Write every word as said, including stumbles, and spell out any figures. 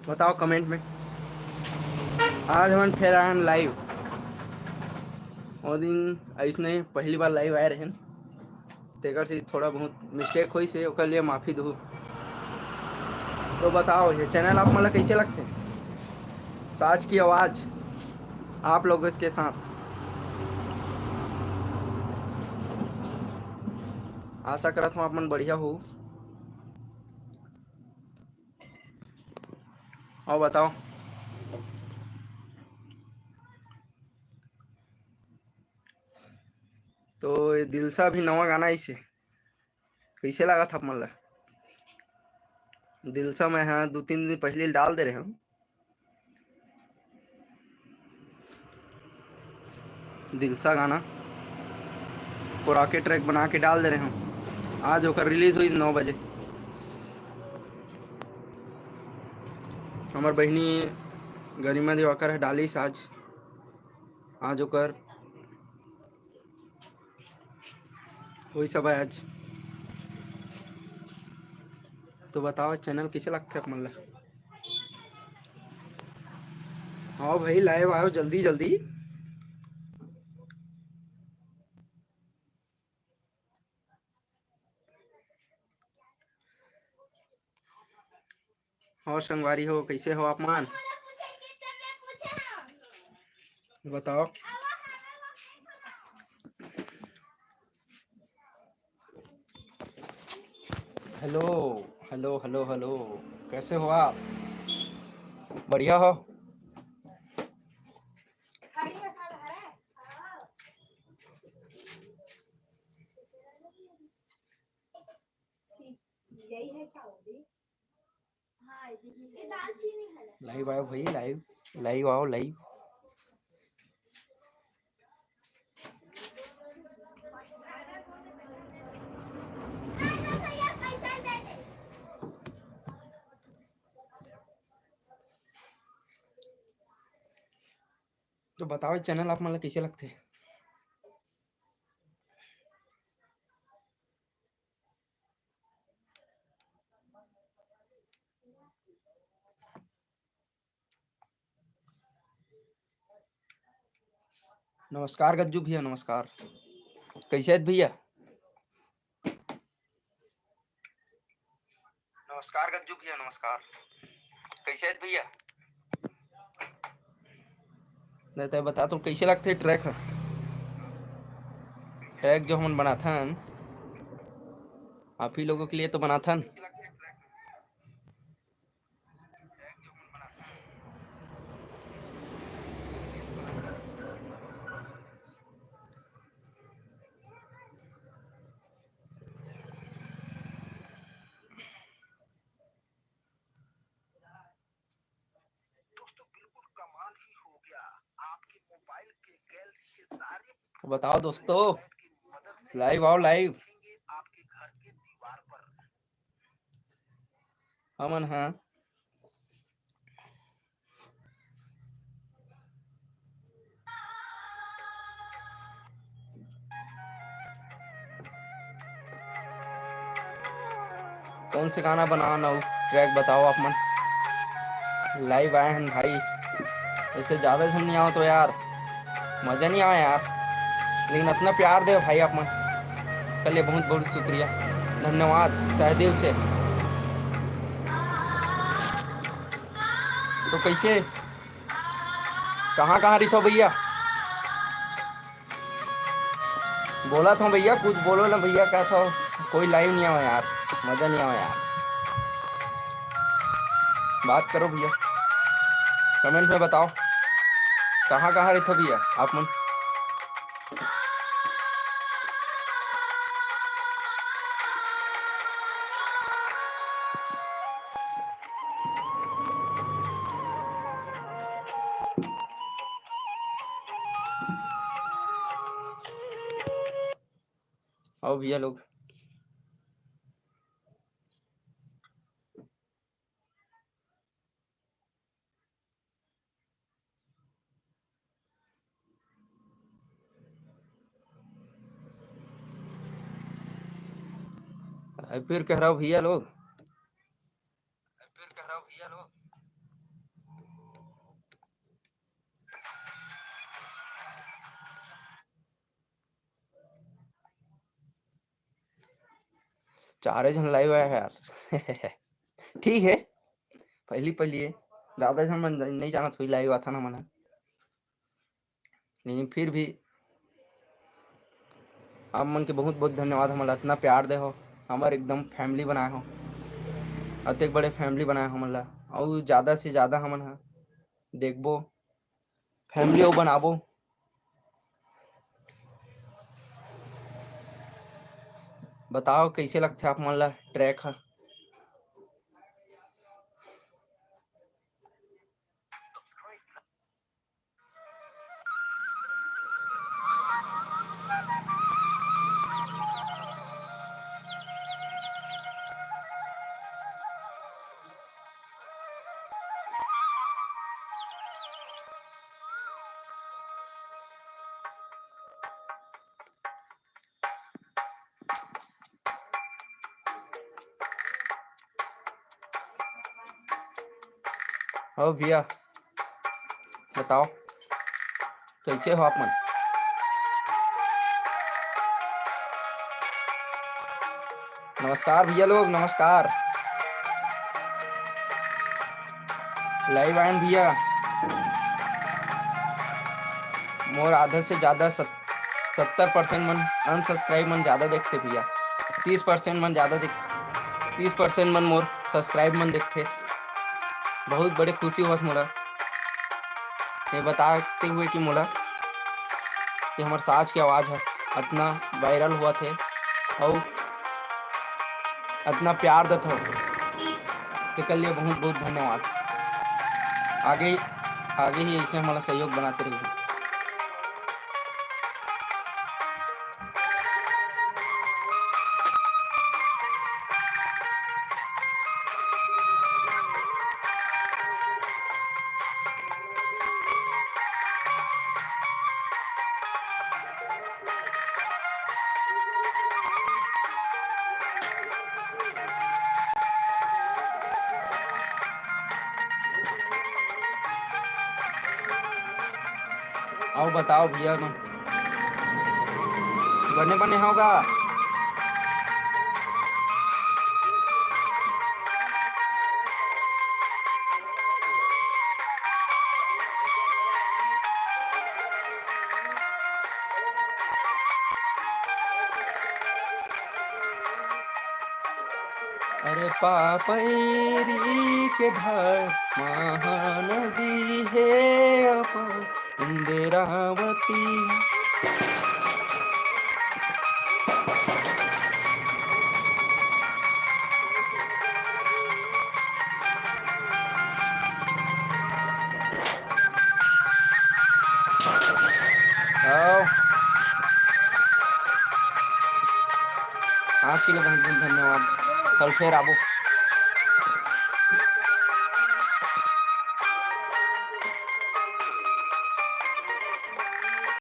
बताओ comment में। आज हमन फेर आए हन live। वो दिन अइसने पहली बार live आए रहेन, तेकर से थोड़ा बहुत mistake होइस हे, ओकर लिए माफी दहू। तो बताओ, ये channel आप मन ला कइसे लगथे? साँच की आवाज़ आप लोगों के साथ। आशा करत हूँ आप मन बढ़िया हो। अउ बताओ। तो ये दिलसा भी नवा गाना आइस हे, कइसे लागत आप मन ला? दिलसा मैं हा दू तीन दिन पहले डाल दे रहे हूँ। दिलसा गाना को rocket track बना के डाल दे रहे हूँ। आज ओकर release होइस नौ बजे। हमर बहिनी गरिमा दिवाकर ह डालिस आज, आज ओकर होइस हे आज। तो बताओ, channel कइसे लगथे आप मन ला? हाँ भाई, live आयो जल्दी जल्दी। और संगवारी हो, कइसे हो आप मन? बताओ। Hello, hello, hello, hello, कैसे हो आप? बढ़िया हो? Live आओ भाई, live, live आओ, live। तो बताओ, channel आप मन ला कइसे लगथे? नमस्कार गज्जू भैया, नमस्कार। कइसे हस भैया? नमस्कार गज्जू भैया, नमस्कार। कइसे हस भैया? नहीं तो बता तो कइसे लगथे track ह? Track जो हमन बनाथन, आप ही लोगों के लिए तो बनाथन। तो बताओ दोस्तों, live आओ, live। हमन हा कौन से गाना बनाओ ना, track बताओ आप मन। Live आए हैं भाई, ऐसे ज्यादा झन नहीं आओ तो यार मजा नहीं आवा यार, लेकिन इतना प्यार दे भाई आप मन, के लिए बहुत बहुत शुक्रिया, धन्यवाद तहे दिल से। तो कैसे, कहाँ कहाँ रहिथो भैया? बोलत हूँ भैया, कुछ बोलो ना भैया, कहत हूँ कोई live नहीं आवा यार, मजा नहीं आवा यार। बात करो भैया, comment में बताओ कहाँ कहाँ रहिथो भैया आप मन। आओ भैया लोग। अरे फिर कह रहा हूँ भैया लोग, फिर कह रहा हूँ भैया लोग। चारे झन live आए हे यार। ठीक है, पहली पहली है, ज्यादा झन मन नहीं जानत होही live आथन हमन ह। लेकिन फिर भी आप मन के बहुत बहुत धन्यवाद, हमन ला इतना प्यार दे हो, हमर एकदम family बनाए हो, अतेक बड़े family बनाए हो हमन ला, अउ ज्यादा से ज्यादा हमन ह देखबो, family अउ बनाबो। बताओ कैसे लगथे आप मन ला track ह? अउ भैया, बताओ, कैसे हो आप मन? नमस्कार भैया लोग, नमस्कार। Live आयन भैया, मोर आधा से ज्यादा सत-, सत्तर percent मन unsubscribe मन ज्यादा देखथे भैया, तीस percent मन ज्यादा देख, तीस percent मन मोर subscribe मन देखथे। बहुत बड़े खुशी होत मोला ये बताते हुए कि मोला कि हमर साज के आवाज ह अतना viral होवत हे अउ अतना प्यार देत हो, तेकर लिए बहुत बहुत धन्यवाद। आगे आगे ही ऐसे हमला सहयोग बनाते रहिए। अउ बताओ भैया मन, बने बने होगा? अरे पापैरी के धर महानदी हे अपन इंद्रावती। आओ। आज के लिए बहुत बहुत धन्यवाद। कल फिर आबो।